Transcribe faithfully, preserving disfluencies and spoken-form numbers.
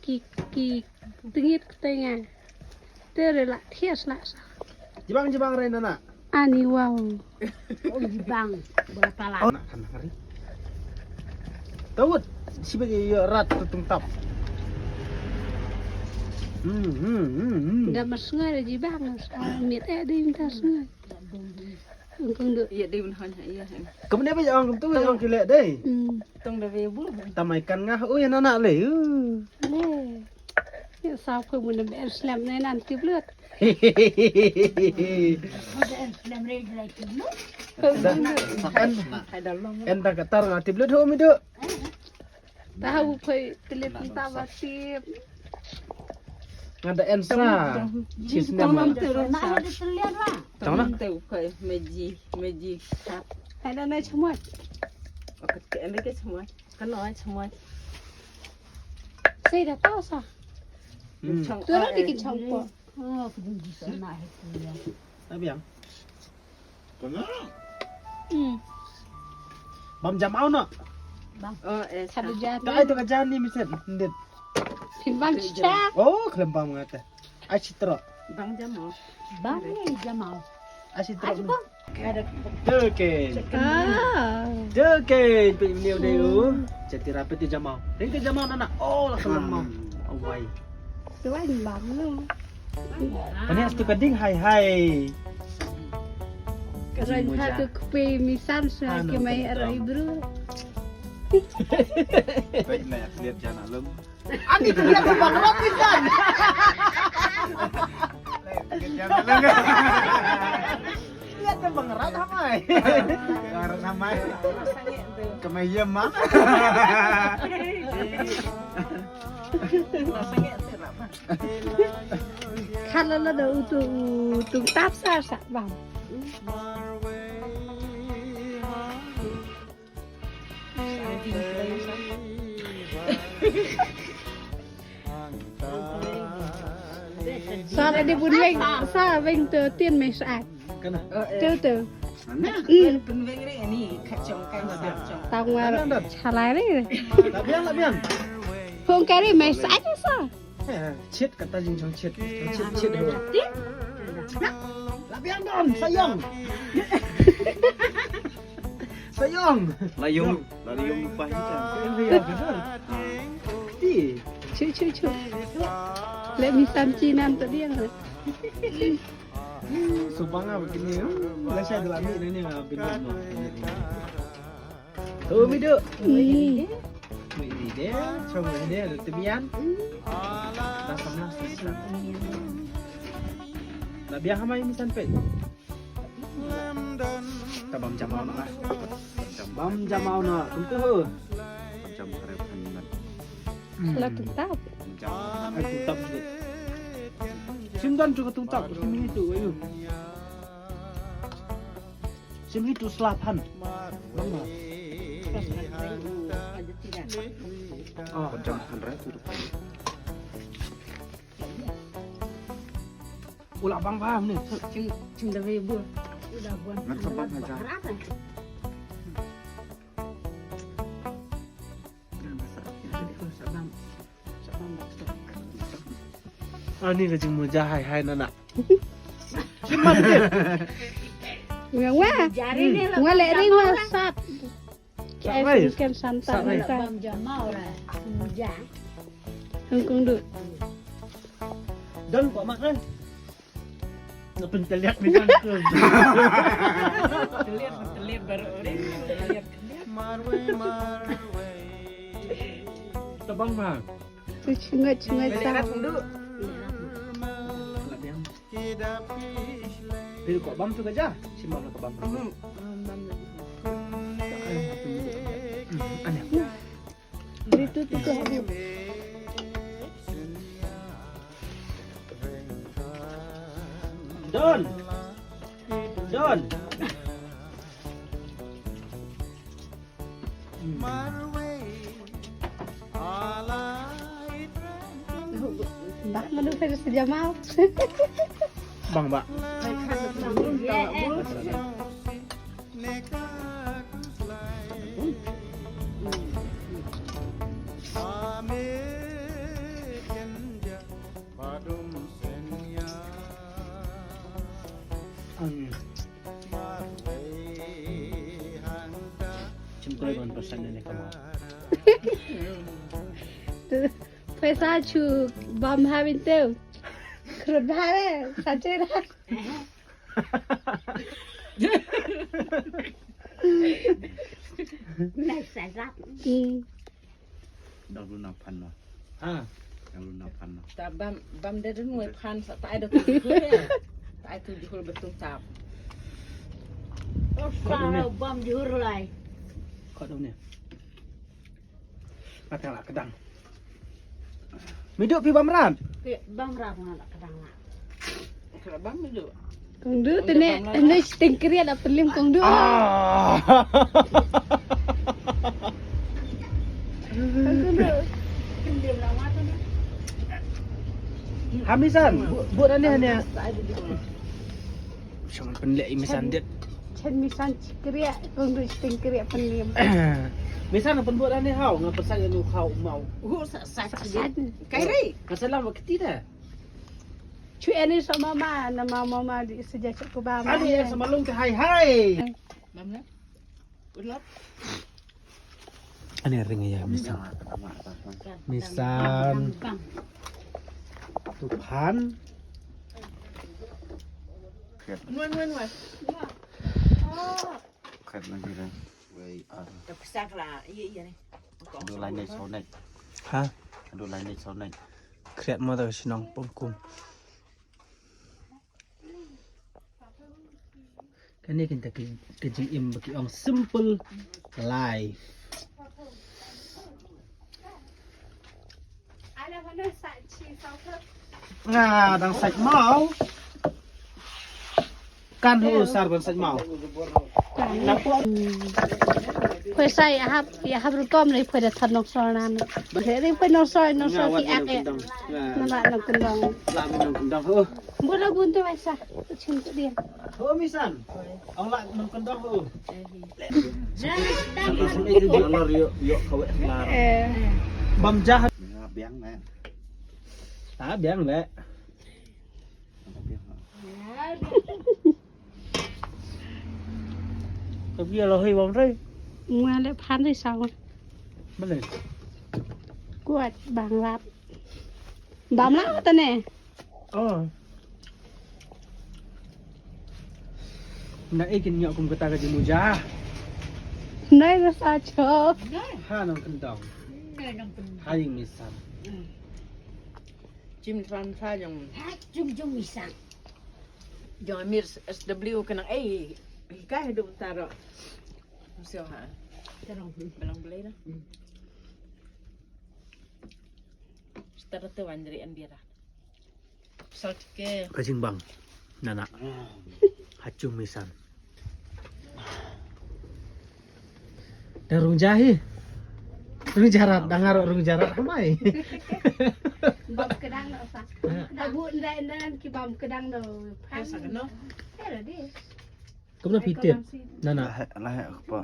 Ki ki tengit kteng nga. Te re la thias la sa. Jibang jibang re nana. Ani wow. Oh jibang. Bola pala. Oh, nak kan hari. Tawut. Sibek yo rat tu tung tap. Hmm hmm hmm hmm. Dah masngai jibang. Mit eh di minta sngai. Kung du. Iya di minta iya. Kamu ni apa yang tu yang kile deh. Hmm. Tong da ve bu. Tamai kan ngah u ya nana le. Ne. Ya sa phu mun da ber slem ne nan ti blut. Ber slem re dai ti blut. En da katar ngah ti blut ho mi du. Tahu phu telit ta ba ti. Ngah da en sa. Sis nem. Tong na. Tong tu phu meji meji. Hai da na chmot. Oke, en ke chmot. Kan oi chmot. Sei da ta sa. Hmm. Tu ri ki chong po. Oh, kedung ji sana hai tu ya. Abiang. Hmm. Bam jamau no. Bang. Oh, eh. Sadu jam. Ka ai tu ka jan ni miset. Ndit. Phin bang chicha. Oh, klem bam ngata. Ai chitro. Bang jamau. Bang ni jamau. Ai chitro. Ai bang. Deh ke. Ah. Deh ke, pe ni udah u. Jadi rapat di jamau. Ring ke jamau nana. Oh, lah kelam. Awai. Tuan bang lu. Kani astu kading hai hai. Karen ha ke kupi misan sa ke mai arah ibru. Baik na lihat jana lum. Ani dia tu bang rot misan. Lihat tu bang rot hamai. Bang rot hamai. Kemai yem mah. Khala la da u tu u tu tap sa sa bang. Sa la di bun weng sa weng tu tin mai sa. Kana? Tu tu. Mana? Hmm. Pun weng ri ni kacong kan sa cong. Tang war chalai ri. Labian labian. Hong kari mai sa sa. Chit kata jing chong chit. Chit chit. Labian don sayang. Sayang. Layung, layung pahita. Ti. Chu chu chu. Let me san chinan tadi yang. Subanga begini. Lah saya dalam ni ni bin. Tu mi du. Ui. Ui ri de, chong ri de, ada tebian. Dah sama sisa. Dah biar hamai misan pe. Tabam jamau na. Bam jamau na. Tentu. Jam kare paniman. Sala tentap. Ai tentap ni. Sim dan juga tentap. Sim ni tu ayu. Sim hi tu sla phan. Bang ma. Ah, jam phan rai tu depan. Ula bang paham ni. Cing cing da ve bu. Udah buan. Ngat saban aja. Ani ka jingmuja hai hai nana. Wa wa. Wa le ring wa sat. Sat rai. Ken santan ka. Bam jamau ra. Muja. Hong kong du. Don ko mak rai. Na penteliak ni kan tu. Teliak teliak baru ring. Teliak teliak. Tabang ma. Tu chungat chungat sa. Pil ko bam tu ka ja. Sim bam ka bam. Ani. Beri tu tu tu. Don. Don. Bang manu ka sa jamau. Bang ba. Phaisa chu bam ha bin teu. Khrut bha re, sa che ra. Nai sa rap. Hmm. Dang runa phan na. Ha. Dang runa phan na. Ta bam, bam de dun wei phan sa tai do tu jhur ya. Tai tu jhur betul tap. Oh, sa bam jhur lai. Kau dong ni. Kata lah kedang. Miduk pi bam rat. Pi bam rat ngala kedang lah. Kala bam miduk. Kong Du tene ene sting kriat ap pelim Kong Du. Ah. Kong Du. Hamisan, bu bu ane ane. Shong penlek i misan dit. Chen misan kriat Kong Du sting kriat pelim. Misan pen bu ane hau nga pesan anu hau mau. Hu sa sa. Kai ri. Ka salam wakti dah. Chu ene so mama na mama mama di seja cuk ku ba. Ani ya sama lung ke hai hai. Mam na. Ulap. Ani ring ya misan. Misan. Tupan. Nuan nuan nuan. Khat lagi dah. Wei ah. Tapi sakla iya iya ni. Aduh lain ni sonek. Ha? Aduh lain ni sonek. Kriat mo ta shnong pom kum. Kane kan ta ki ka jingim ba ki ong simple life. Nga dang sait mau. Kan hu sar ban sait mau. Poi sa ya hap ya hap rukom ri poi da thar nok sor nan. Ri poi nok sor nok sor ki ak e. Nama nok kendong. Lami nok kendong hu. Bula buntu sa. Chin tu dia. Hu misan. Ong la nok kendong hu. Bam jah. Biang na. Ta biang le. Tapi ya lo hei bam rei. Mua le phan rei sao. Mana? Kuat bang rap. Bam lah tane. Oh. Na ikin nyok kum kata ka jimuja. Nai rasa cho. Ha nong kendong. Ha ing misan. Jim tran sa jong. Ha jum jum misan. Jong Amir S W kenang ei. Hikai hidup taro. Sio ha. Terong. Belang belai dah. Start tu wan dari Andira. Salt ke. Ka jingbang. Nana. Hachum misan. Da rung jahi. Rung jarat, da ngaro rung jarat hamai. Bam kedang da sa. Da bu ndai ndai ki bam kedang do. Sa keno. Era di. Kumno pitit. Nana. Lah lah apa.